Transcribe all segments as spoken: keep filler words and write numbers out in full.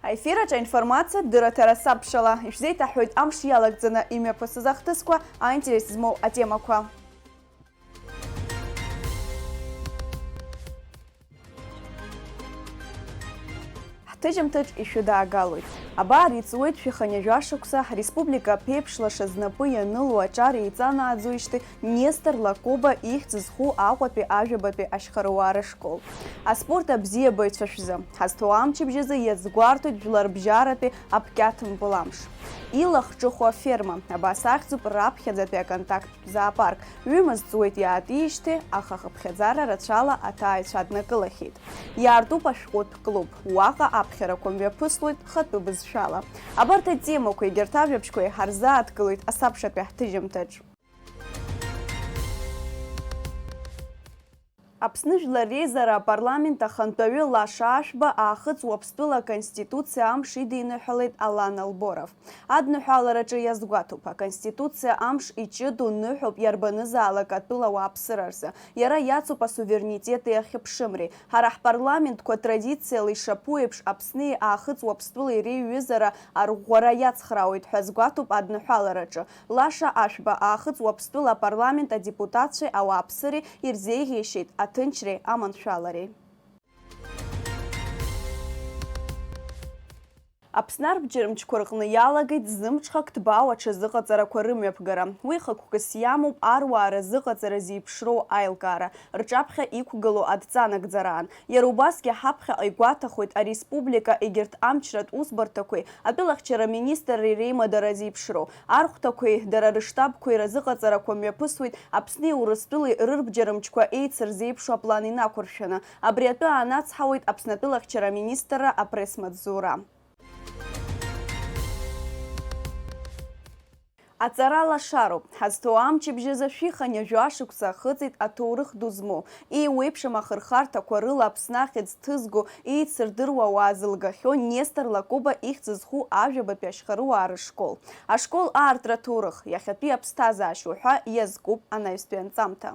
Аефир аҿы аинформациатә дырраҭара сабшала, ишәзеиҭаҳҳәоит амш иалагӡаны имҩаԥысыз ахҭысқәа, аинтерес змоу атемақәа. Ҳҭыжьымҭаҿ ишәыдаагалоит. Абар, иҵуеит шәи хынҩажәа шықәса, ҳреспублика аԥеиԥш лаша знапы ианыло аҿар еиҵанааӡоижьҭеи Нестор Лакоба ихьӡ зху Аҟәатәи ажәабатәи ашьхаруаа рышкол. Аспорт абзиабаҩцәа шәзы, ҳазҭоу амчыбжьазы иазгәарҭоит жәларбжьаратәи аԥкьаҭмпыл амш. Илахҿыху аферма, абас ахьӡуп раԥхьаӡатәи аконтакттә зоопарк. Ҩымыз ҵуеит иаатижьҭеи, аха хыԥхьаӡара рацәала аҭааҩцәа аднакылахьеит. Иаартуп ашәҟәытә клуб, уаҟа аԥхьарақәа мҩаԥыслоит хатәы бызшәала. Абарҭ атемақәа, егьырҭ ажәабжьқәа еиҳарзааҭгылоит асабшатәи ҳҭыжьымҭаҿ. Аԥсны Жәлар Реизара апарламент ахантәаҩы Лаша Ашәба Аахыҵ Уаԥстәыла Аконституциа амш идиныҳәалеит Алан Алборов. Адныҳәалараҿы иазгәаҭоуп, Аконституциа амш иҷыдоу ныҳәоуп иарбанызаалак атәыла ауааԥсыра рзы. Иара иацуп асуверенитети ахьыԥшымреи. Ҳара ҳпарламентқәа традициала ишаԥу еиԥш, Аԥсни Аахыҵ Уаԥстәылеи реиҩызара арӷәӷәара иацхраауеит ҳәа азгәаҭоуп адныҳәалараҿы. Лаша Ашәба Аахыҵ Уаԥстәыла апарламент адепутатцәеи ауааԥсыреи ирзеиӷьеишьеит аҭынчреи аманшәалареи. Аԥсны арбџьармчқәа рҟны иалагеит зымҽхак ҭбаау аҽазыҟаҵарақәа рымҩаԥгара. Уи хықәкыс иамоуп аруаа разыҟаҵара зеиԥшроу аилкаара, рҿаԥхьа иқәгылоу адҵа нагӡараан. Иара убасгьы ҳаԥхьаҟа игәаҭахоит ареспублика егьырҭ амчратә усбарҭақәеи атәылахьчара министрреи реимадара зеиԥшроу. Архәҭақәеи дара рыштабқәеи разыҟаҵарақәа мҩаԥысуеит Аԥсни Урыстәылеи рырбџьармчқәа еицырзеиԥшу аплан инақәыршәаны. Абри атәы аанацҳауеит Аԥсны атәылахьчара аминистрра апресс-маҵзура. Аҵара лашароуп. Ҳазҭоу амчыбжьазы шәи хынҩажәа шықәса ахыҵит аҭоурых ду змоу, еиуеиԥшым ахырхарҭақәа рыла Аԥсны ахьӡ ҭызго, еицырдыруа ауаа зылгахьоу Нестор Лакоба ихьӡ зху ажәабатәи ашьхаруаа рышкол. Ашкол аартра аҭоурых, иахьатәи аԥсҭазаашьа уҳәа иазкуп анаҩстәи анҵамҭа.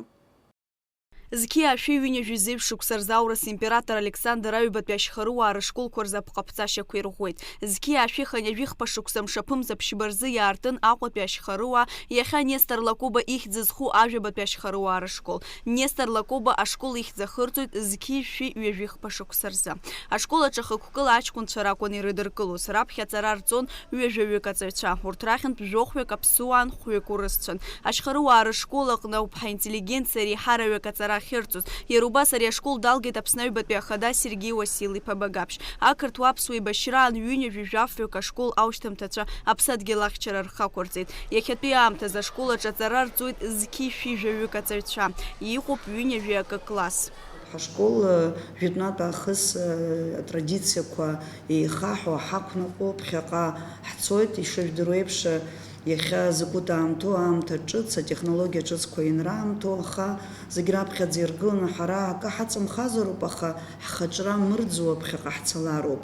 Зқьи ашәи ҩынҩажәи зеижә шықәса рзы аурыс император Александр аҩбатәи ашьхаруаа рышколқәа рзы апҟаԥҵашьақәа ирӷәӷәеит. Зқьи ашәи хынҩажәи хԥа шықәса мшаԥымза ԥшьба рзы иаартын Аҟәатәи ашьхаруаа, иахьа Нестор Лакоба ихьӡ зху ажәабатәи ашьхаруаа рышкол. Нестор Лакоба ашкол ихьӡ ахырҵоит зқьи жәшәи ҩажәи хԥа шықәса рзы. Ашкол аҿы хықәкыла аҷкәынцәа ракәын ирыдыркылоз, раԥхьа аҵара рҵон ҩажәаҩык аҵаҩцәа, урҭ рахьынтә жәохәҩык аԥсуаан, хәҩык урысцәан. Ашьхаруаа рышкол аҟны ауп ҳаинтеллигенциа реиҳараҩык аҵара ахьырҵоз. Иара убас ари ашкол далгеит Аԥсны аҩбатәи ахада Сергеи Уасил-иԥа Багаԥшь. Ақырҭуа-аԥсуа еибашьраан ҩынҩажәи жәафҩык ашкол аушьҭымҭацәа аԥсадгьыл ахьчара рхы ақәырҵеит. Иахьатәи аамҭазы ашкол аҿы аҵара рҵоит зқьи шәи жәаҩык аҵаҩцәа. Иҟоуп ҩынҩажәи акы класс. Ҳашкол, э, жәытәнатә аахыс, э, атрадициақәа еихаҳәо ҳақәнаҟәо ԥхьаҟа ҳцоит. Ишыжәдыруа еиԥш, э, иахьа закәытә аамҭоу аамҭа ҿыц, атехнологиа ҿыцқәа ианраамҭоу, аха зегь раԥхьаӡа иргыланы ҳара акы ҳаҵамхазароуп, аха ҳхаҿра мырӡуа ԥхьаҟа ҳцалароуп.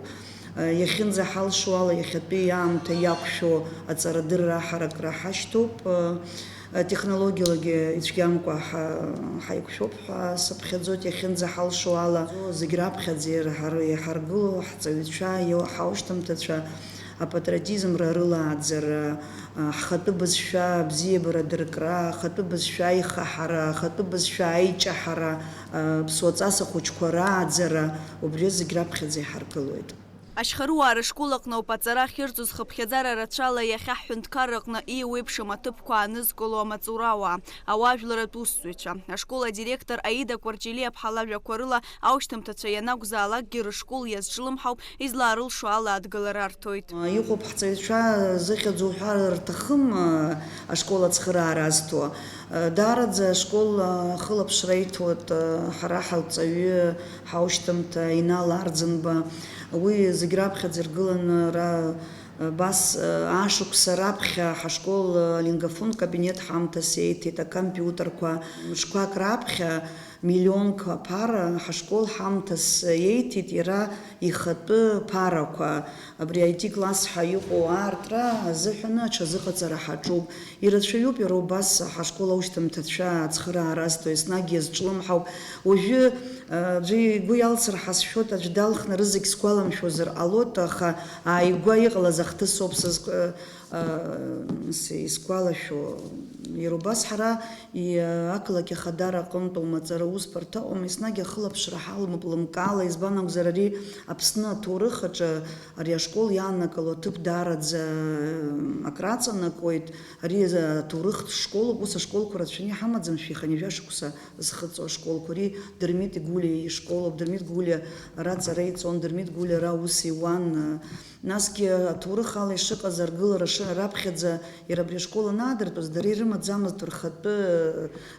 Э, иахьынӡаҳалшо ала, иахьатәи аамҭа иақәшәо аҵарадырра аҳаракра ҳашьҭоуп. Э, Технологиалагьы ицәгьамкәа ҳа-, ҳаиқәшәоуп ҳәа сыԥхьаӡоит, иахьынӡаҳалшо ала. Зегь раԥхьаӡа иара ҳар-, иҳаргыло ҳҵаҩцәа, ио-, ҳаушьҭымҭацәа, апатриотизмра рылааӡара, ҳхатәы бызшәа абзиабара дыркра, ахатәы бызшәа аихаҳара, ахатәы бызшәа аиҷаҳара, ԥсуаҵас ахәыҷқәа рааӡара, убри зегь раԥхьаӡа иҳаргылоит. Ашьхаруаа рышкол аҟны ауп аҵара ахьырҵоз хыԥхьаӡара рацәала иахьа ҳҳәынҭқарраҟны еиуеиԥшым аҭыԥқәа аанызкыло амаҵурауаа, ауаажәларратә усзуҩцәа. Ашкол адиректор Аида Кәарҷелиаԥҳа лажәақәа рыла, аушьҭымҭацәа ианакәзаалакгьы рышкол иазҿлымҳауп, излаарылшо ала адгылара арҭоит. Иҟоуп ҳҵаҩцәа, зыхьӡ уҳәар рҭахым, ашкол ацхыраара азҭо. Даараӡа ашкол ахылаԥшра иҭоит ҳара ҳалҵаҩы, ҳаушьҭымҭа Инал Арӡынба. Уи зегь раԥхьаӡа иргыланы ара, абас, ашықәса раԥхьа ҳашкол алингафон кабинет ҳамҭас еиҭеит, акомпиутерқәа. Мышқәак раԥхьа Миллионк аԥара ҳашкол ҳамҭас иеиҭеит иара ихатәы ԥарақәа. Абри I T класс ҳәа иҟоу аартра азыҳәаны аҽазыҟаҵара ҳаҿуп. Ирацәаҩуп иара убас ҳашкол аушьҭымҭацәа ацхыраара азҭо, еснагь иазҿлымҳауп. Уажәы, аӡәы игәы иалсыр ҳәа сшәоит, аӡә далхны рызегь сгәаламшәозар ҟалоит, аха ааигәа иҟалаз ахҭысоуп сызк-, а, с-, исгәалашәо. Иара убас ҳара и-, ақалақь ахадара аҟынтә умаҵара усбарҭа ыҟоума, еснагь ахылаԥшра ҳаламоуп лымкаала, избан акәзар, ари Аԥсны аҭоурых аҿы ари ашкол иаанагало аҭыԥ даараӡа, м, акраҵанакуеит. Ари аҭоурыхтә школуп, ус ашколқәа рацәаны иҳамаӡам, шәи хынҩажәа шықәса зхыҵуа ашколқәа. Ари Дырмит Гәлиа ишколуп, Дырмит Гәлиа ара аҵара иҵон, Дырмит Гәлиа ара аус иуан. Насгьы аҭоурых ала ишыҟаз аргылара шы-, раԥхьаӡа иара абри ашкол анаадыртәоз, дара ирымаӡамызт рхатәы,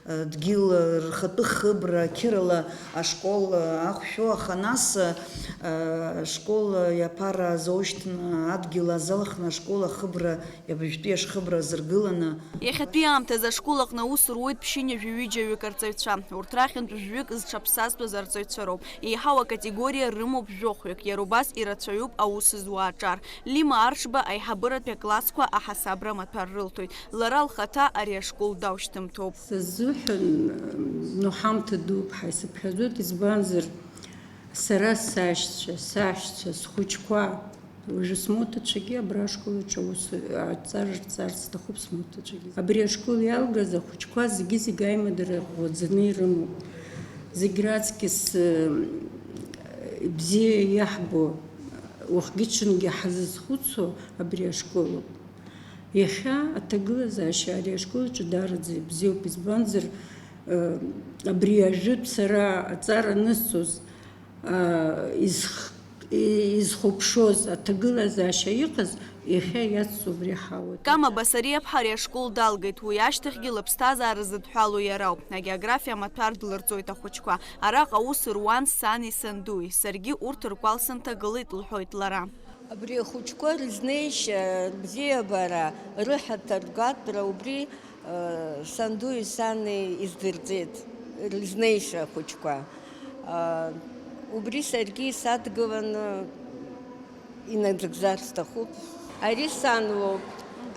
э, дгьыл, рхатәы хыбра, қьырала ашкол, э, ахә шәо, аха нас, э, ашкол, э, иаԥара азоушьҭны, адгьыл азалхны ашкол ахыбра, абыржәтәи ашхыбра азыргыланы. Иахьатәи аамҭазы ашкол аҟны аус руеит ԥшьынҩажәи ҩыџьа-ҩык арҵаҩцәа. Урҭ рахьынтә жәаҩык зҽаԥсазтәыз арҵаҩцәа роуп. Еиҳау акатегориа рымоуп жәохәҩык, иара убас ирацәаҩуп аус зуа аҿар. Лима Аршба аиҳабыратәи аклассқәа аҳасабра амаҭәар рылҭоит. Лара лхаҭа ари ашкол даушьҭымҭоуп. Сазыҳәан, ну, ҳамҭа дууп ҳәа исыԥхьаӡоит, избанзар, сара сашьцәа, саҳәшьцәа, схәыҷқәа, уажәы смоҭацәагьы абра ашкол аҿы аус, аҵара рҵарц сҭахуп смоҭацәагьы. Абри ашкол иалгаз ахәыҷқәа зегьы-зегьы аимадара ӷәӷәаӡаны ирымоуп. Зегь раҵкьыс, э, бзиа иаҳбо, уахгьы-ҽынгьы ҳазызхәыцуа абри ашколуп. Иахьа аҭагылазаашьа ари ашкол аҿы даараӡа ибзиоуп, избанзар, э, абри ажәытә сара аҵара анысҵоз, э, изх-, изхәаԥшуаз аҭагылазаашьа иҟаз, иахьа иацу убри ҳауеит. Кама Басариаԥҳа ари ашкол далгеит, уи ашьҭахьгьы лыԥсҭазаара зыдҳәалоу иара ауп. Агеографиа амаҭәар длырҵоит ахәыҷқәа. Араҟа аус руан сани сандуи, саргьы урҭ ркәал сынҭагылеит, лҳәоит лара. Абри ахәыҷқәа рызнеишьа, рыбзиабара, рыҳаҭыр, ргәаҭара убри, э, сандуи сани издырҵеит, рызнеишьа ахәыҷқәа. Э, убри саргьы садгыланы инагӡар сҭахуп. Ари сан лоуп,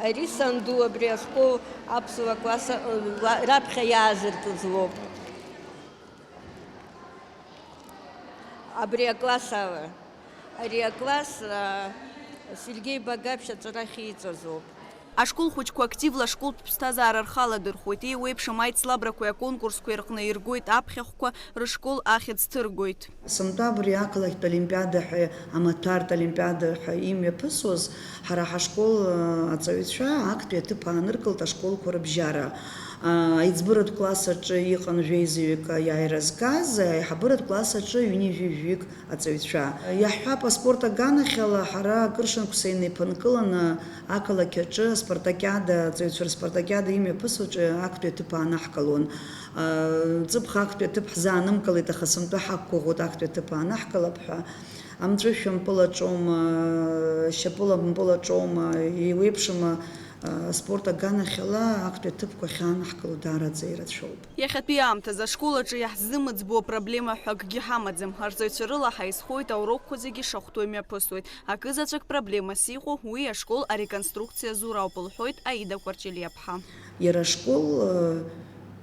ари санду, абри ашкол аԥсуа класс, э, ла-, раԥхьа иаазыртыз лоуп. Абри акласс ала. Ари акласс, а, Сергеи Багаԥшь аҵара ахьиҵаз ауп. Ашкол хәыҷқәа активла ашколтә ԥсҭазаара рхаладырхәуеит, еиуеиԥшым аицлабрақәеи аконкурсқәеи рҟны иргоит аԥхьахәқәа, рышкол ахьӡ ҭыргоит. Сынтәа абри ақалақьтә олимпиада ҳәа, амаҭәартә олимпиада ҳәа имҩаԥысуаз, ҳара ҳашкол, а, аҵаҩцәа актәи аҭыԥ ааныркылт ашколқәа рыбжьара. А, аиҵбыратә класс аҿы иҟан жәеизаҩык аиааира згаз, аиҳабыратә класс аҿы ҩынҩажәи жәаҩык аҵаҩцәа. Иаҳҳәап, аспорт аганахьала ҳара акыр шықәса инеиԥынкыланы ақалақь аҿы аспартакиада, аҵаҩцәа рспартакиада имҩаԥысуаҿы актәи аҭыԥ аанаҳкылон. Ҵыԥх актәи аҭыԥ ҳзаанымкылеит, аха сынтәа ҳақәгәыӷуеит актәи аҭыԥ аанаҳкылап ҳәа. Амҵәышә мпылаҿоума, шьапыла мпылаҿоума, еиуеиԥшыма, аспорт аганахьала актәи аҭыԥқәа ахьаанаҳкыло даараӡа ирацәоуп. Иахьатәи аамҭазы ашкол аҿы иаҳзымыӡбо апроблема ҳәа акгьы ҳамаӡам. Арҵаҩцәа рыла ҳаизхоит аурокқәа зегьы шахәҭоу имҩаԥысуеит. Акызаҵәык проблемас иҟоу уи ашкол ареконструкциа зура ауп, лҳәоит Аида Кәарҷелиаԥҳа. Иара ашкол, э,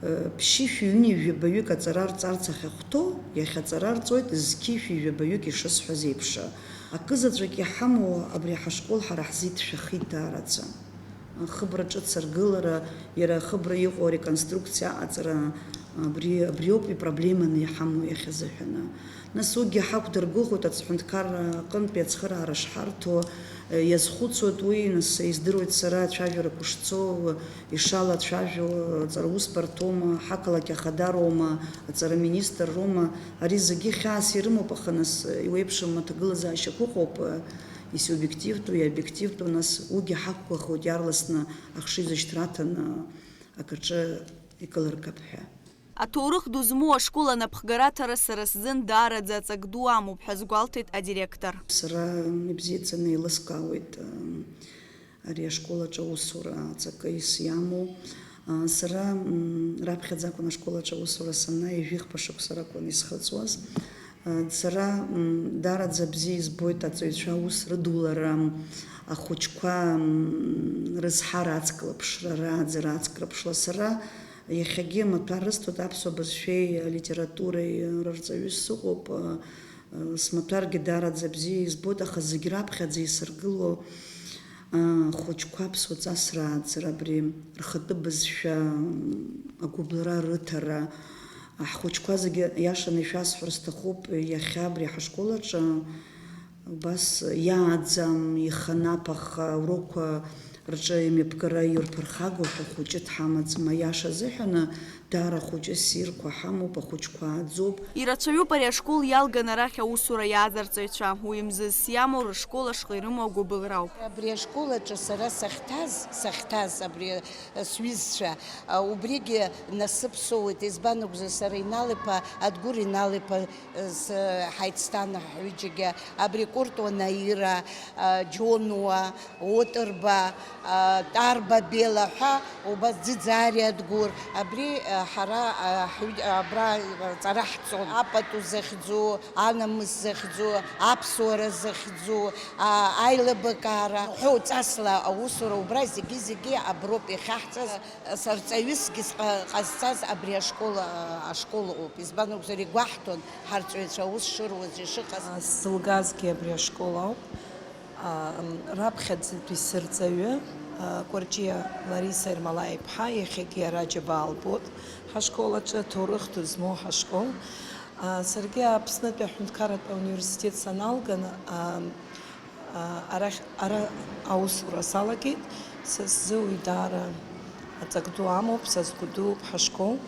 э, ԥшьышәи ҩынҩажәи жәабаҩык аҵара рҵарц ахьахәҭоу, иахьа аҵара рҵоит зқьышәи жәабаҩык ишысҳәаз еиԥш. Акызаҵәык иҳамоу абри ҳашкол ҳара ҳзы иҭшәахит даараӡа. Ахыбра ҿыц аргылара, иара ахыбра иҟоу ареконструкциа аҟаҵара, абри, абриоуп ипроблеманы иҳамоу иахьазыҳәаны. Нас уигьы ҳақәдыргәыӷуеит ацҳәынҭқарра аҟынтәи ацхыраара шҳарҭо, иазхәыцуеит уи, нас издыруеит сара ацәажәарақәа шцо, ишалацәажәо, аҵара усбарҭоума, ҳақалақь ахадароума, аҵара министр роума, ари зегьы хьаас ирымоуп, аха нас иуеиԥшым аҭагылазаашьақәа ыҟоуп, исубиективтәу, иобиективтәу, нас уигьы ҳақәгәыӷуеит иаарласны ахшыҩзышьҭра аҭаны акаҿы икылыргап ҳәа. Аҭоурых ду змоу ашкол анапхгара аҭара сара сзын даараӡа аҵак ду амоуп ҳәа азгәалҭеит адиректор. Сара ибзиаӡаны еилыскаауеит, ам, ари ашкол аҿы аусура аҵакыс иамоу. Сара раԥхьаӡа акәын ашкол аҿы аусура санааи, ҩажәихԥа шықәса ракәын исхыҵуаз. Сара даараӡа бзиа избоит аҵаҩцәа аус рыдулара, ахәыҷқәа рызҳара ацклаԥшра, рааӡара ацклаԥшра. Сара иахьагьы амаҭәар рысҭоит аԥсуа бызшәеи алитературеи рырҵаҩыс сыҟоуп. Смаҭәаргьы даараӡа бзиа избоит, аха зегь раԥхьаӡа исыргыло ахәыҷқәа аԥсуа ҵас рааӡара, абри рхатәы бызшәа агәыбылра рыҭара. Ҳхәыҷқәа зегьы, иашаны ишәасҳәар сҭахуп, иахьа абри ҳашкол аҿы убас иааӡам, иханаԥ, аха урокқәа рҿы имҩаԥгара ирԥырхагоу ҳәа хәыҷы дҳамаӡам. Аиаша азыҳәаны, даара хәыҷы ссирқәа ҳамоуп, ахәыҷқәа ааӡоуп. Ирацәаҩуп ари ашкол иалган арахь аусура иааз арҵаҩцәа. Уи мзызс иамоу рышкол ашҟа ирымоу агәыбылрауп. Абри ашкол аҿы сара сахьҭаз, сахьҭаз абри сҩызцәа, убригьы насыԥ соуеит, избан акәзар, сара Инал-иԥа, Адгәыр Инал-иԥа, ҳаицҭан ҳҩыџьагьы, абри Кәыртуа Наира, Џьонуа, Отырба, Тарба Бела ҳәа, убас Ӡыӡариа Адгәыр, абри ҳара абра ҵара ҳцон, апату захьӡу, анамыс захьӡу, аԥсуара захьӡу, аилыбакаара, ҳәоу ҵасла аусура убра зегьы-зегьы аброуп иахьаҳҵаз. Сарҵаҩысгьы сҟа-, ҟазҵаз абри ашкол, а, ашкол ыҟоуп. Избан акәзар, игәаҳҭон ҳарҵаҩцәа аус шыруаз, ишыҟаз. Сзылгазгьы абри ашкол ауп. А, м, раԥхьаӡатәи сырҵаҩы, а, Кәарҷиа Лариса Ермолаи-иԥҳа, иахьагьы иара аџьабаа лбоит ҳашкол аҿы, аҭоурых ду змоу ҳашкол. А, саргьы Аԥснытәи аҳәынҭқарратә ауниверситет саналган, а, Арахь, ара аусура салагеит, са сзы уи даара аҵак ду амоуп, са сгәы дууп ҳашкол.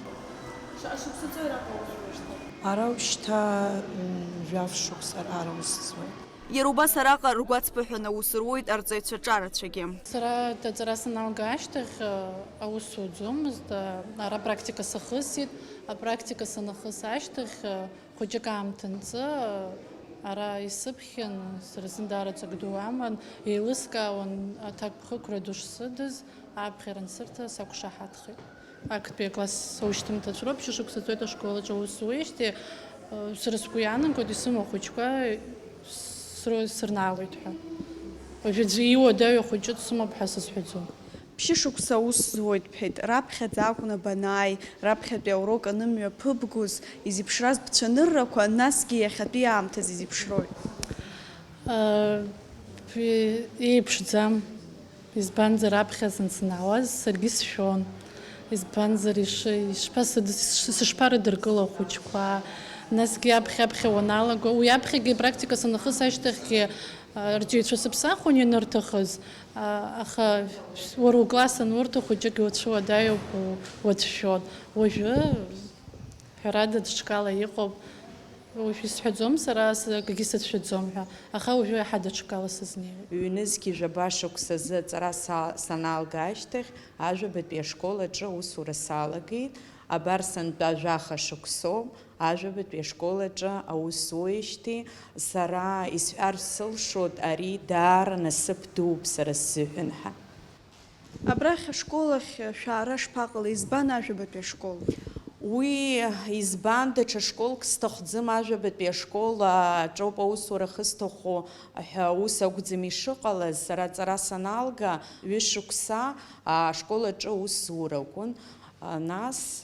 Шаҟа шықәса ҵуеи араҟа аус зуеижьҭеи? Ара уажәшьҭа, м, жәаф шықәса ара аус зуеит. Иара убас араҟа ргәацԥыҳәаны аус руеит арҵаҩцәа ҿарацәагьы. Сара аҵара саналга ашьҭахь, э, аус суӡомызт, э, ара практика сахысит, апрактика санахыс ашьҭахь, э, Хәыҷык аамҭа анҵы, ара исыԥхьан, сара сзын даара ҵак ду аман, еилыскаауан аҭакԥхықәра ду шсыдыз, ааԥхьара ансырҭа сақәшаҳаҭхеит. Актәи акласс аушьҭымҭацәроуп, шьашықәса ҵуеит ашкол аҿы аус зуеижьҭеи, сара сгәы иаанагоит, исымоу ахәыҷқәа сры-, сырнаалоит ҳәа. Уажәы аӡәы иуадаҩу ахәыҷы дсымоуп ҳәа сызҳәаӡом. Ԥшьышықәса аус зуеит, бҳәеит, раԥхьаӡа акәны банааи, раԥхьатәи аурок анымҩаԥыбгоз, изеиԥшраз бцәаныррақәа, насгьы иахьатәи аамҭазы изеиԥшрои? Еиԥшӡам, избанзар, аԥхьа сансанаауаз саргьы сшәон, избанзар, иш-, ишԥасыд-, сышԥарыдыркыло ахәыҷқәа, насгьы аԥхьа-аԥхьа уаналаго, уи аԥхьагьы практика санахыс ашьҭахьгьы, Арҵаҩцәа сыԥсахуан ианырҭахыз, а, аха уара укласс анурҭо хәыҷык иуцәуадаҩуп, у-, уацәшәон. Уажәы, ҳәарада, ҽкала иҟоуп. Уажә исҳәаӡом сара, с-, акгьы сацәшәаӡом ҳәа, аха уажәы иаҳа даҽакала сызнеиуеит. Ҩнызқьи жәаба шықәсазы аҵара са-, саналга ашьҭахь, ажәабатәи ашкол аҿы аусура салагеит. Абар сынтәа жәаха шықәсоуп. Ажәабатәи ашкол аҿы аус зуеижьҭеи, сара исҳәар сылшоит, ари даара насыԥ дууп сара сзыҳәан ҳәа. Абрахь ашкол ахь шәаара шԥаҟалеи, избан ажәабатәи ашкол? Уи избан, даҽа школк сҭахӡам, ажәабатәи ашкол аҿоуп аусура ахысҭаху ҳәа ус акәӡам ишыҟалаз, сара аҵара саналга, ҩышықәса ашкол аҿы аус зура акәын. Нас,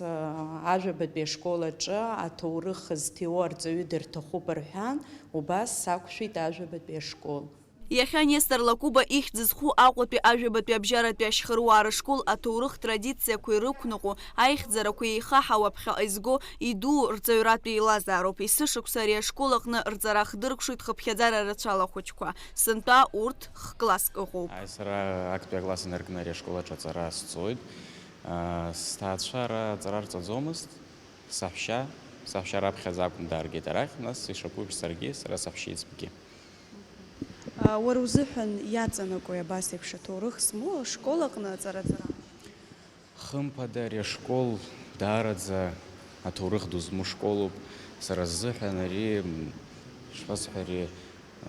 ажәабатәи ашкол аҿы аҭоурых зҭиуа арҵаҩы дырҭахуп рҳәан, убас сақәшәеит ажәабатәи ашкол. Иахьа Нестор Лакәыба ихьӡ зху Аҟәатәи ажәабатәи абжьаратәи ашьхаруаа рышкол аҭоурых традициақәа ирықәныҟәо, аихьӡарақәа еихаҳауа ԥхьаҟа изго, иду рҵаҩратә еилазаароуп. Есышықәса ари ашкол аҟны рҵара хдыркәшоит хыԥхьаӡара рацәала ахәыҷқәа. Сынтәа урҭ х-класск ыҟоуп. Ааи, сара актәи акласс инаркны ари ашкол аҿы аҵара сҵоит. Сҭаацәа ара аҵара рҵаӡомызт, саҳәшьа, саҳәшьа раԥхьаӡа акәын дааргеит арахь, нас ишаԥу еиԥш саргьы, сара саҳәшьа еиҵбгьы. Уара узыҳәан иаҵанакуеи абас еиԥш аҭоурых змоу ашкол аҟны аҵараҵара? Хымԥада, ари ашкол даараӡа аҭоурых ду змоу школуп. Сара сзыҳәан ари, м, шԥасҳәари,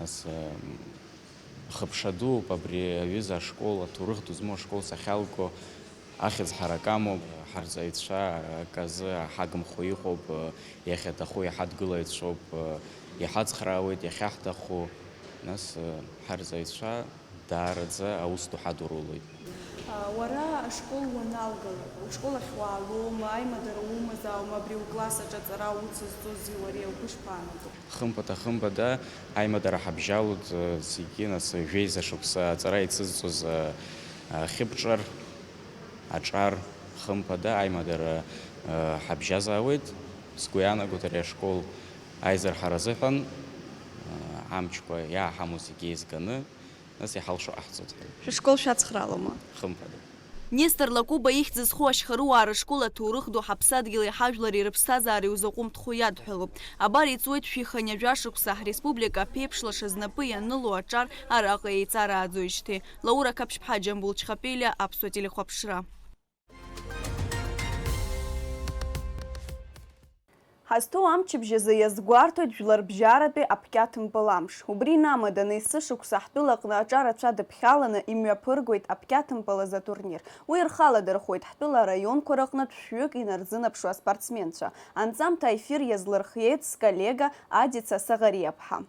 ас, м, хыԥша дууп абри аҩыза ашкол, аҭоурых ду змоу ашкол сахьалго. Ахьӡ ҳарак амоуп, ҳарҵаҩцәа аказы ҳагымхо иҟоуп, иахьаҭаху иҳадгылаҩцәоуп, иҳацхраауеит иахьаҳҭаху, нас ҳарҵаҩцәа даараӡа аус ду ҳадурулоит. Уара ашкол уаналгалак, ушкол ахь уаалома, аимадара умазаауама, абри укласс аҿы аҵара уцызҵози уареи угәы шԥаанаго? Хымԥада-хымԥада аимадара ҳабжьалоит, зегьы, нас, жәеиза шықәса аҵара ицызҵоз ахьыбҿар, аҿар, хымԥада аимадара ҳабжьазаауеит. Сгәы иаанагоит ари ашкол аизырҳара азыҳәан амчқәа иааҳамоу зегьы еизганы, нас иҳалшо ҟаҳҵоит ҳәа. Шәышкол шәацхраалома? Хымԥада. Нестор Лакоба ихьӡ зху ашьхаруаа рышкол аҭоурых ду ҳаԥсадгьыли ҳажәлари рыԥсҭазаареи узаҟәымҭхо иадҳәалоуп. Абар иҵуеит шәи хынҩажәа шықәса ҳреспублика аԥеиԥш лаша знапы ианыло аҿар араҟа еиҵарааӡоижьҭеи. Лаура Қаԥшьԥҳа, Џьамбул Чхапелиа, Аԥсуа телехәаԥшра. Ҳазҭоу амчыбжь азы иазгәарҭоит Жәларбжьаратәи аԥқьаҭмпыл амш. Убри инамаданы есышықәса ҳтәылаҟны аҿар ацәа дыԥхьаланы имҩаԥыргоит аԥқьаҭмпыл азы атурнир. Уи ирхаладырхәуеит ҳтәыла араионқәа рыҟнытә шәҩык инарзынаԥшуа аспортсменцәа. Анҵамҭа аефир иазлырхиеит сколлега Адица Саӷариаԥҳа.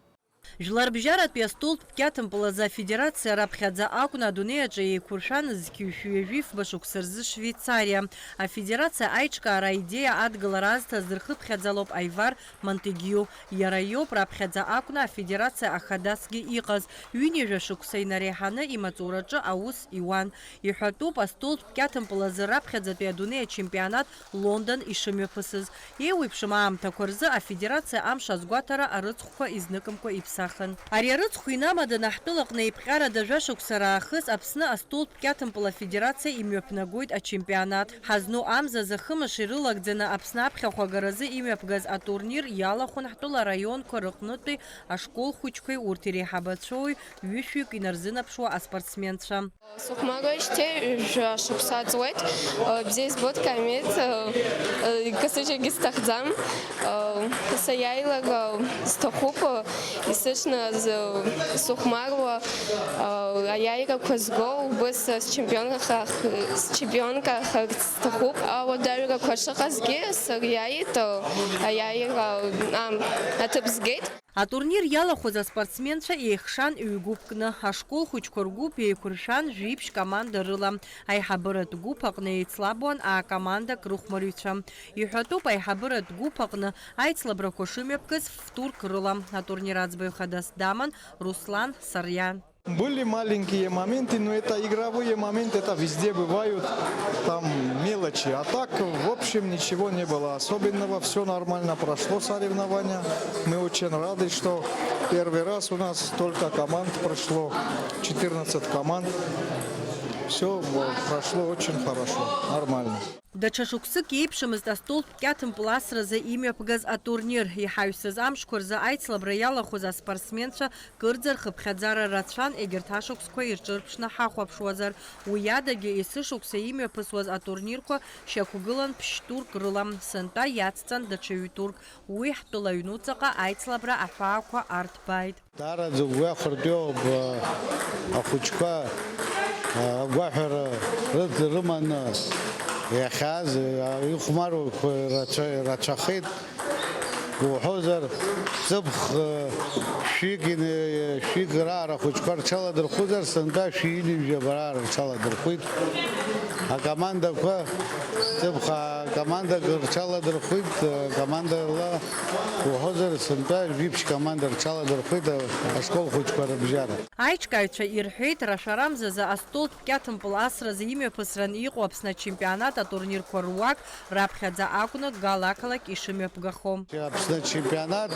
Жәларбжьаратәи астолтә қьаҭмпыл азы афедерациа раԥхьаӡа акәны адунеи аҿы еиқәыршәан зқьи жәшәи ҩажәи фба шықәса рзы Швеицариа. Афедерациа аиҿкаара аидеиа адгылара азҭаз дырхыԥхьаӡалоуп Аивар Монтегиу. Иара иоуп раԥхьаӡа акәны афедерациа ахадасгьы иҟаз. Ҩынҩажәа шықәса инареиҳаны имаҵураҿы аус иуан. Иҳәатәуп, астолтә қьаҭмпыл азы раԥхьаӡатәи адунеи ачемпионат Лондон ишымҩаԥысыз. Еиуеиԥшым аамҭақәа рзы афедерациа амш азгәаҭара арыцхәқәа изныкымкәа иԥсахын. Ари арыцхә инамаданы ҳтәылаҟны еиԥҟьарада жәашықәса раахыс Аԥсны астолтә қьаҭмпыл афедерациа имҩаԥнагоит ачемпионат. Ҳазну амзазы хымш ирылагӡаны Аԥсны аԥхьахә агаразы имҩаԥгаз атурнир иалахәын ҳтәыла араионқәа рыҟнытәи ашкол хәыҷқәеи урҭ иреиҳабацәоуи ҩышәҩык инарзынаԥшуа аспортсменцәа. Сыхәмаруеижьҭеи ҩажәа шықәса ҵуеит. Бзиа избоит, Камеҭ, касыжьгьы сҭахӡам. Саиааилак сҭахуп, есышназ сыхәмаруа, аиааирақәа зго, убыс счемпионка, счемпионкахарц сҭахуп. Ауадаҩрақәа шыҟазгьы сыриааит, аиааира, ам, аҭыԥ згеит. Атурнир иалахәыз аспортсменцәа еихшан ҩ-гәыԥкны, ашкол хәыҷқәа ргәыԥ еиқәыршәан жәиԥшь команда рыла. Аиҳабыратә гәыԥ аҟны еицлабуан аа-командак рыхәмарҩцәа. Иҳәатәуп, аиҳабыратә гәыԥ аҟны аицлабрақәа шымҩаԥгаз фтурк рыла. Атурнир аӡбаҩ хадас даман Руслан Сариа. Были маленькие моменты, но это игровые моменты, это везде бывают. Там мелочи. А так, в общем, ничего не было особенного. Всё нормально прошло соревнование. Мы очень рады, что первый раз у нас столько команд прошло, четырнадцать команд. Всё прошло очень хорошо, нормально. Даҽа шықәсык иеиԥшымызт астолтә кьаҭмпыл асразы имҩаԥгаз атурнир. Иҳаҩсыз амшқәа рзы аицлабра иалахәыз аспортсменцәа кырӡа рхыԥхьаӡара рацәан, егьырҭ ашықәсқәа ирҿырԥшны ҳахәаԥшуазар. Уи адагьы, есышықәса имҩаԥысуаз атурнирқәа шьақәгылан ԥшь-турк рыла, сынтәа иацҵан даҽа ҩ-турк. Уи ҳтәыла аҩнуҵаҟа аицлабра аҳәаақәа арҭбааит. Даараӡа угәы иахыртәиоуп, ахәыҷқәа агәаҳәара рыд-, рыманы иахьааз, ихәмаруақәа рацәа-, рацәахеит. Уҳәозар, ҵыԥх, шәҩык ин-, шәҩык раара ахәыҷқәа рҽаладырхәызар, сынтәа шәи ҩынҩажәа бара рҽаладырхәит. Акомандақәа, ҵыԥх акомандак рҽаладырхәит, командала уҳәозар, сынтәа жәиԥшь команда рҽаладырхәит ашкол хәыҷқәа рыбжьара. Аиҿкааҩцәа ирҳәеит, рашәарамзазы астолтә кьаҭмпыл асразы имҩаԥысран иҟоу Аԥсны ачемпионат атурнирқәа руак раԥхьаӡа акәны Гал ақалақь ишымҩаԥгахо. Аԥсны ачемпионат,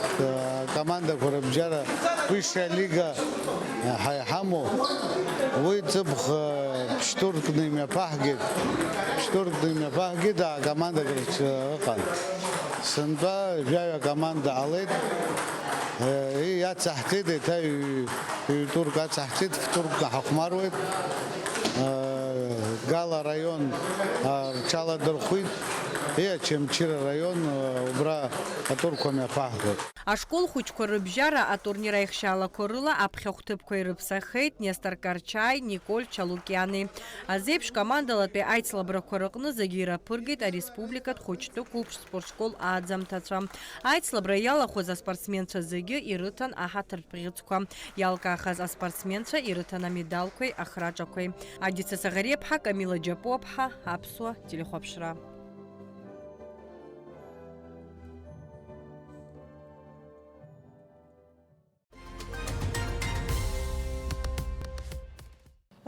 акомандақәа рыбжьара высшая лига ҳа-, иҳамоу, уи ҵыԥх ԥшь-туркны имҩаԥаҳгеит. Ԥшь-туркны имҩаԥаҳгеит, акомандак рҿы ыҟан. Сынтәа жәаҩа команда ҟалеит. Иацаҳҵеит, еиҭа ҩ-, ҩ-турк ацаҳҵеит, ф-туркны ҳахәмаруеит. Гал араион рҽаладырхәит. И Очамчыра район, э, убра атурқәа мҩаԥаҳгоит. Ашкол хәыҷқәа рыбжьара атурнир аихшьаалақәа рыла аԥхьахә ҭыԥқәа ирыԥсахеит Нестор Карчаи, Николь Чалукиани. Азеиԥш командалатәи аицлабрақәа рыҟны зегьы ираԥыргеит ареспубликатә хәыҷтәы қәыԥш спортшкол ааӡамҭацәа. Аицлабра иалахәыз аспортсменцәа зегьы ирыҭан аҳаҭыртә бӷьыцқәа, иалкаахаз аспортсменцәа ирыҭан амедалқәеи ахраҿақәеи. Адица Саӷариаԥҳа, Камила Џьапуаԥҳа, Аԥсуа телехәаԥшра.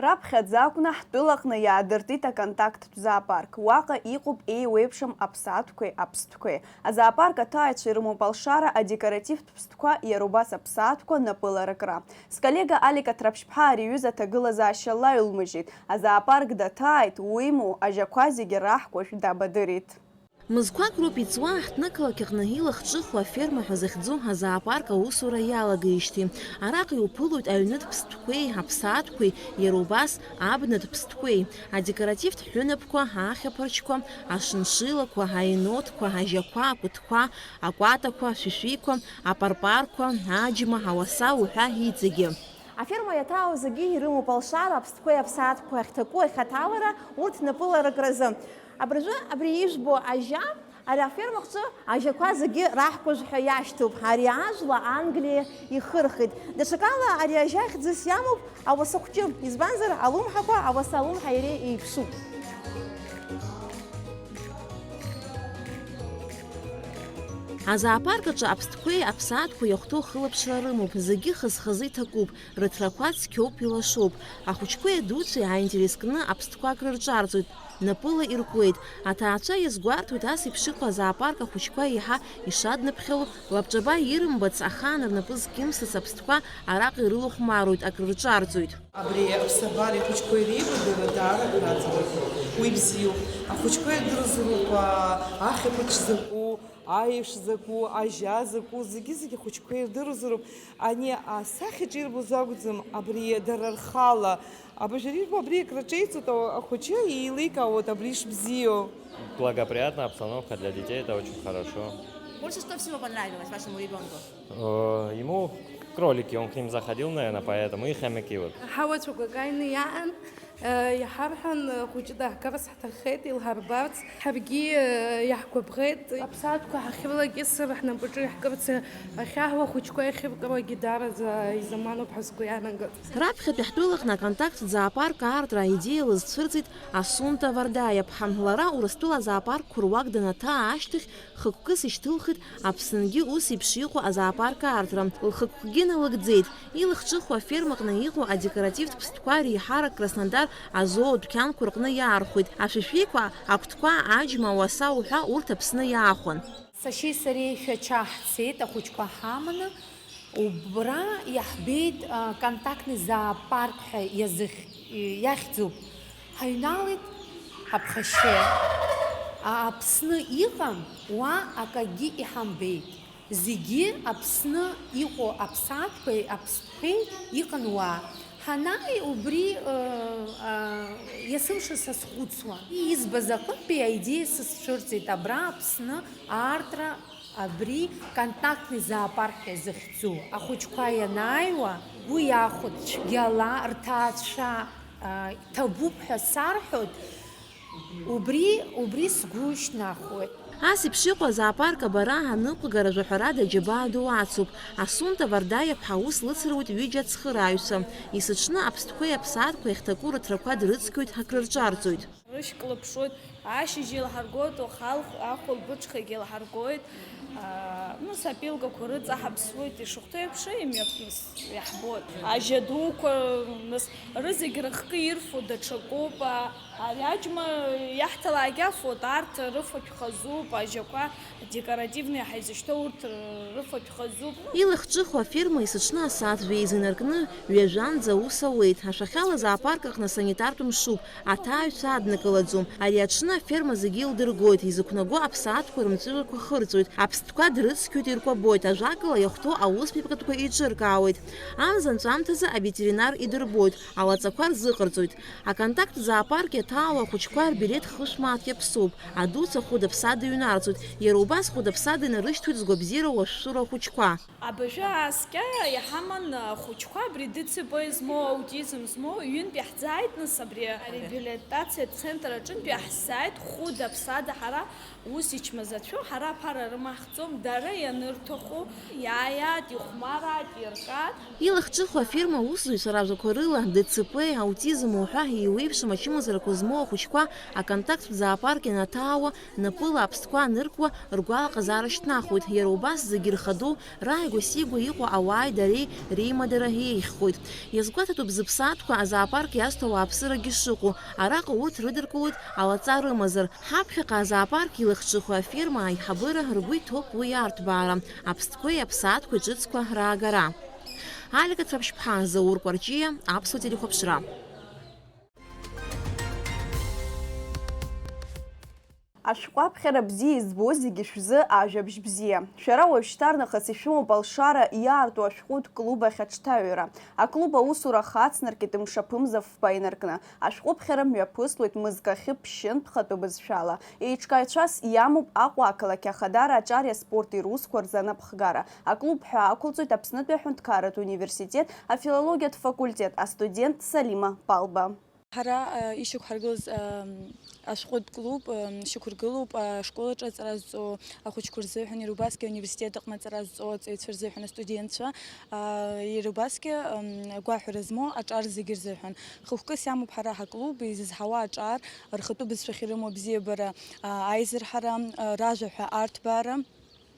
Раԥхьаӡа акәны ҳтәылаҟны иаадыртит аконтакттә зоопарк. Уаҟа иҟоуп еиуеиԥшым аԥсаатәқәеи аԥстәқәеи. Азоопарк аҭааҩцәа ирымоуп алшара адекоративтә ԥстәқәа, иара убас аԥсаатәқәа напыларакра. Сколлега Алик Аҭраԥшьԥҳа ари аҩыза аҭагылазаашьа лаҩлмыжьит. Азоопарк даҭааит, уимоу, ажьақәа зегьы раҳкәажә дабадырит. Мызқәак роуп иҵуа, ҳҭнықалақь аҟны илахҿыху аферма ҳәа захьӡу азоопарк аусура иалагеижьҭеи. Араҟа иуԥылоит аҩнытә ԥстәқәеи, аԥсаатәқәеи, иара убас абнатә ԥстәқәеи, адекоративтә ҳәынаԥқәа, ахьаԥарчқәа, ашыншилақәа, аеноҭқәа, ажьақәа, акәытқәа, акәатақәа, ашәишәиқәа, апарпарқәа, аџьма, ауаса уҳәа иҵегьы. Аферма иаҭаау зегьы ирымоуп алшара, аԥстәқәеи аԥсаатәқәеи ахьҭаку ахьаҭалара, урҭ напыларакразы. Абыржәы абри ижәбо ажьа, ари аферма аҟны ажьақәа зегьы раҳкәажә ҳәа иашьҭоуп. Ари ажәла Англиа ихырхит. Даҽакала ари ажьа хьӡыс иамоуп ауаса хәҷы, избанзар, алымҳақәа, ауаса алымҳа иареи еиԥшуп. Азоопарк аҿы аԥстәқәеи аԥсаатәқәеи иахәҭоу ахылаԥшра рымоуп, зегьы хаз-хазы иҭакуп, рыҭрақәа цқьоуп, илашоуп. Ахәыҷқәеи адуцәеи ааинтерес кны аԥстәқәа акрырҿарҵоит, напыла иркуеит. Аҭаацәа иазгәарҭоит, ас еиԥш иҟоу азоопарк ахәыҷқәа еиҳа ишадныԥхьало, лабҿаба ирымбац, ахаан рнапы зкьымсыц аԥстәқәа араҟа ирылахәмаруеит, акрырҿарҵоит. Абри аԥсабареи ахәыҷқәеи реибадара даара акраҵанакуеит. Уи бзиоуп. Ахәыҷқәа ирдырзароуп, аа, ахьаԥыч закәу, аеш закәу, ажьа закәу, зегьы-зегьы ахәыҷқәа ирдырзароуп. Ани асахьаҿ ирбоз акәӡам, абри дара рхала. Абыржәы ирбо абри акраҿеиҵоит, а-, ахәыҷы еиликаауеит абри ишбзиоу. Благоприятная обстановка для детей, это очень хорошо. Больше что всего понравилось вашему ребёнку? Э, ему кролики, он к ним заходил, наверное, поэтому и хомяки вот. Ҳауацәақәак ааины иаан, э, иҳарҳәан, э, хәыҷы даагарц ҳҭаххеит, илҳарбарц. Ҳаргьы, э, иаҳгәаԥхеит. Аԥсаатәқәа ҳахьрылакьысыр, ҳнапаҿы иаҳкырц, э, ахьаҳуа хәыҷқәа иахьыркыруагьы даараӡа изаманоуп ҳәа сгәы иаанагоит. Раԥхьатәи ҳтәылаҟны аконтакт зоопарк аартра аидеиа лызцәырҵит Асунта Вардаиаԥҳа. Лара Урыстәыла азоопаркқәа руак данаҭаа ашьҭахь, хықәкыс ишьҭылхит Аԥсынгьы ус еиԥш иҟоу азоопарк аартра. Лхықәкгьы налыгӡеит. Илахҿыху афермаҟны иҟоу адекоративтә ԥстәқәа реиҳарак Краснодар азоодәқьанқәа рҟны иаархәеит. Ашәишәиқәа, акәтқәа, аџьма, ауаса уҳәа урҭ Аԥсны иаахәан. Сашьеи сареи Шәача ҳцеит, ахәыҷқәа ҳаманы. Убра иаҳбеит, а, контактный зоопарк ҳәа иазых-, иахьӡуп. Ҳаҩналеит ҳаԥхашьа. А, Аԥсны иҟам, уа акагьы иҳамбеит. Зегьы Аԥсны иҟоу аԥсаатәқәеи аԥстәқәеи иҟан уа. Ҳанааи убри, ы, ы, есымша сазхәыцуан. Избаз аҟынтәи аидеиа сызцәырҵит абра Аԥсны аартра абри контактный зоопарк ҳәа изыхьӡу. Ахәыҷқәа ианааиуа, уи иахәҭ цәгьала рҭаацәа, ы, иҭабуп ҳәа сарҳәоит. Убри, убри сгәы шьҭнахуеит. Ас еиԥш иҟоу азоопарк абара аныҟәгара жәаҳәарада аџьабаа ду ацуп. Асунта Вардаиаԥҳа аус лыцыруеит ҩыџьа ацхырааҩцәа. Есыҽны аԥстәқәеи аԥсаатәқәеи ахьҭаку рыҭрақәа дрыцқьоит, акрырҿарҵоит. Рышьклаԥшуеит, ашьыжь еилҳаргоит, уаха алх-, ахәылбыҽхагь еилҳаргоит. Аа, нас, апилкақәа рыҵаҳаԥсуеит, ишахәҭоу еиԥш, имҩаԥныс иаҳбоит. Ажьа дуқәа, нас, рызегь рыхкы ирфо даҽакоуп. А, ари аџьма иаҳҭалаагьы афоит, арҭ рыфатә хазуп, ажьақәа декоративные ҳәа изышьҭоу урҭ рыфатә хазуп. Илахҿыху аферма есыҽны асааҭ жәеиза инаркны, ҩажәанӡа аус ауеит. Ашәахьала азоопарк аҟны санитартә мшуп, аҭааҩцәа аднакылаӡом. Ари аҽны Аферма зегьы илдыргоит, изықәнаго аԥсаатәқәа рымҵәыжәҩақәа хырҵәоит, аԥстәқәа дрыцқьоит, иркәабоит, ажәакала, иахәҭоу аусԥибкатәқәа еиҿыркаауеит. Амза анҵәамҭазы аветеринар идырбоит, алаҵақәа рзыҟарҵоит. Аконтакт зоопарк иаҭаауа ахәыҷқәа рбилеҭ хышә мааҭк иаԥсоуп, адуцәа хәыда-ԥсада иҩнарҵоит, иара убас хәыда-ԥсада инарышьҭуеит згәабзиара уашәшәыроу ахәыҷқәа. Абыржәы ааскьа иҳаман ахәыҷқәа абри ДЦП змоу, аутизм змоу, ҩынтә иаҳзааит, нас абри ареабилитациа центр аҿынтә иаҳзааит, хәыда-ԥсада ҳара ус ичмазацәоу, ҳара аԥара рымаҳхӡом, дара ианырҭаху иааиааит, ихәмараат, иркаат. Илахҿыху афирма аусзуҩцәа ражәақәа рыла, ДЦП, аутизм уҳәа еиуеиԥшым ачымазарақәа змоу ахәыҷқәа аконтакттә зоопарк ианаҭаауа, напыла аԥстәқәа аныркуа, ргәалаҟазаара шьҭнахуеит, иара убас зегьы рхадоу, рааигәа-сигәа иҟоу ауааи дареи реимадара еиӷьхоит. Иазгәаҭатәуп зыԥсаатәқәа азоопарк иазҭо ауааԥсырагьы шыҟоу, араҟа урҭ рыдыркылоит алаҵа рымазар. Ҳаԥхьаҟа азоопарк илахҿыху аферма аиҳабыра ргәы иҭоуп уи арҭбаара, аԥстәқәеи аԥсаатәқәеи ҿыцқәа раагара. Алика Цәаԥшьԥҳа, Заур Кәарҷиа, Аԥсуа телехәаԥшра. Ашәҟәаԥхьара бзиа избо зегьы шәзы ажәабжь бзиа. Шәара уажәшьҭарнахыс ишәымоуп алшара иаарту ашәҟәытә клуб ахь аҽҭаҩра. Аклуб аусура хацнаркит мшаԥымза фба инаркны. Ашәҟәыԥхьара мҩаԥыслоит мызкахьы ԥшьынтә-хатәы бызшәала. Еиҿкааҩцәас иамоуп Аҟәа ақалақь Ахадара аҿари аспорти русқәа рзы анапхгара. Аклуб ҳәа ақәылҵоит Аԥснытәи аҳәынҭқарратә университет афилологиатә факультет астудент Салима Палба. Ҳара, э, ишьақәҳаргылаз, э, ашәҟәытә клуб, э, шьақәыргылоуп, э, ашкол аҿы аҵара зҵо ахәыҷқәа рзыҳәан, иара убасгьы ауниверситет аҟны аҵара зҵо аҵаҩцәа рзыҳәан, астудентцәа, э, иара убасгьы, э, агәаҳәара змоу аҿар зегьы рзыҳәан. Хықәкыс иамоуп ҳара ҳаклуб, изызҳауа аҿар, рхатәы бызшәахь ирымоу абзиабара, э, аизырҳара, э, ражәа ҳәа арҭбаара.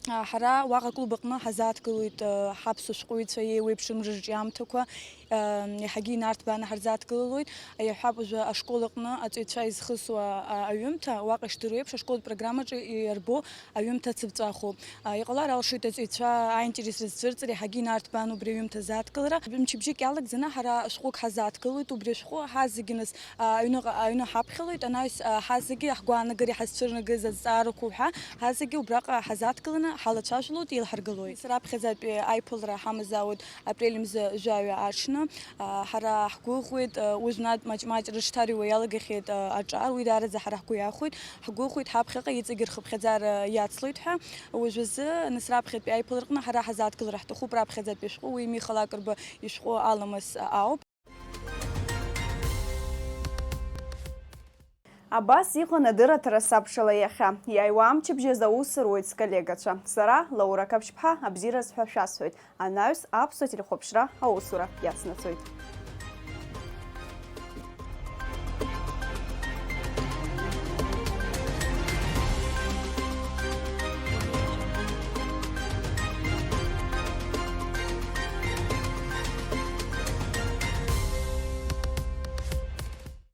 Ҳара уаҟа аклуб аҟны ҳазааҭгылоит ҳаԥсуа шәҟәыҩҩцәа еиуеиԥшым рырҿиамҭақәа, еиҳагьы инарҭбааны ҳарзааҭгылалоит. Иаҳҳәап, уажәы ашкол аҟны аҵаҩцәа изхысуа аҩымҭа, уаҟа ишдыру еиԥш, ашколтә программаҿы иарбоу аҩымҭа цыԥҵәахоуп. Иҟалар алшоит аҵаҩцәа аинтерес рызцәырҵыр, иаҳагьы инарҭбаан убри аҩымҭа азааҭгылара. Мчыбжьык иалагӡаны ҳара шәҟәык ҳазааҭгылоит, убри ашәҟәы ҳазегьы нас Аҩныҟа, аҩны ҳаԥхьалоит, анаҩс, а, ҳазегьы ҳгәаанагара иҳазцәырнагаз азҵаарақәа уҳәа, ҳазегьы убраҟа ҳазааҭгыланы ҳалацәажәалоит, еилҳаргалоит. Раԥхьаӡатәи аиԥылара ҳамазаауеит апрель мза жәаҩа аҽны. А, ҳара ҳгәыӷуеит, а, уажәнатә маҷ-маҷ рыҽҭарҩуа иалагахьеит, а, аҿар, уи даараӡа ҳара ҳгәы иахәоит. Ҳгәыӷуеит, ҳаԥхьаҟа иҵегьы рхыԥхьаӡара иацлоит ҳәа. Уажәазы, нас раԥхьатәи аиԥылараҟны ҳара ҳазааҭгылара ҳҭахуп, раԥхьаӡатәи ашәҟәы уи Миха Лакрба ишәҟәы Аламыс ауп. Абас иҟан адырраҭара сабшала иахьа. Иааиуа амчыбжь азы аус руеит сколлегацәа. Сара, Лаура Қаԥшьԥҳа, абзиараз ҳәа шәасҳәоит. Анаҩс аԥсуа телехәаԥшра аусура иацнаҵоит.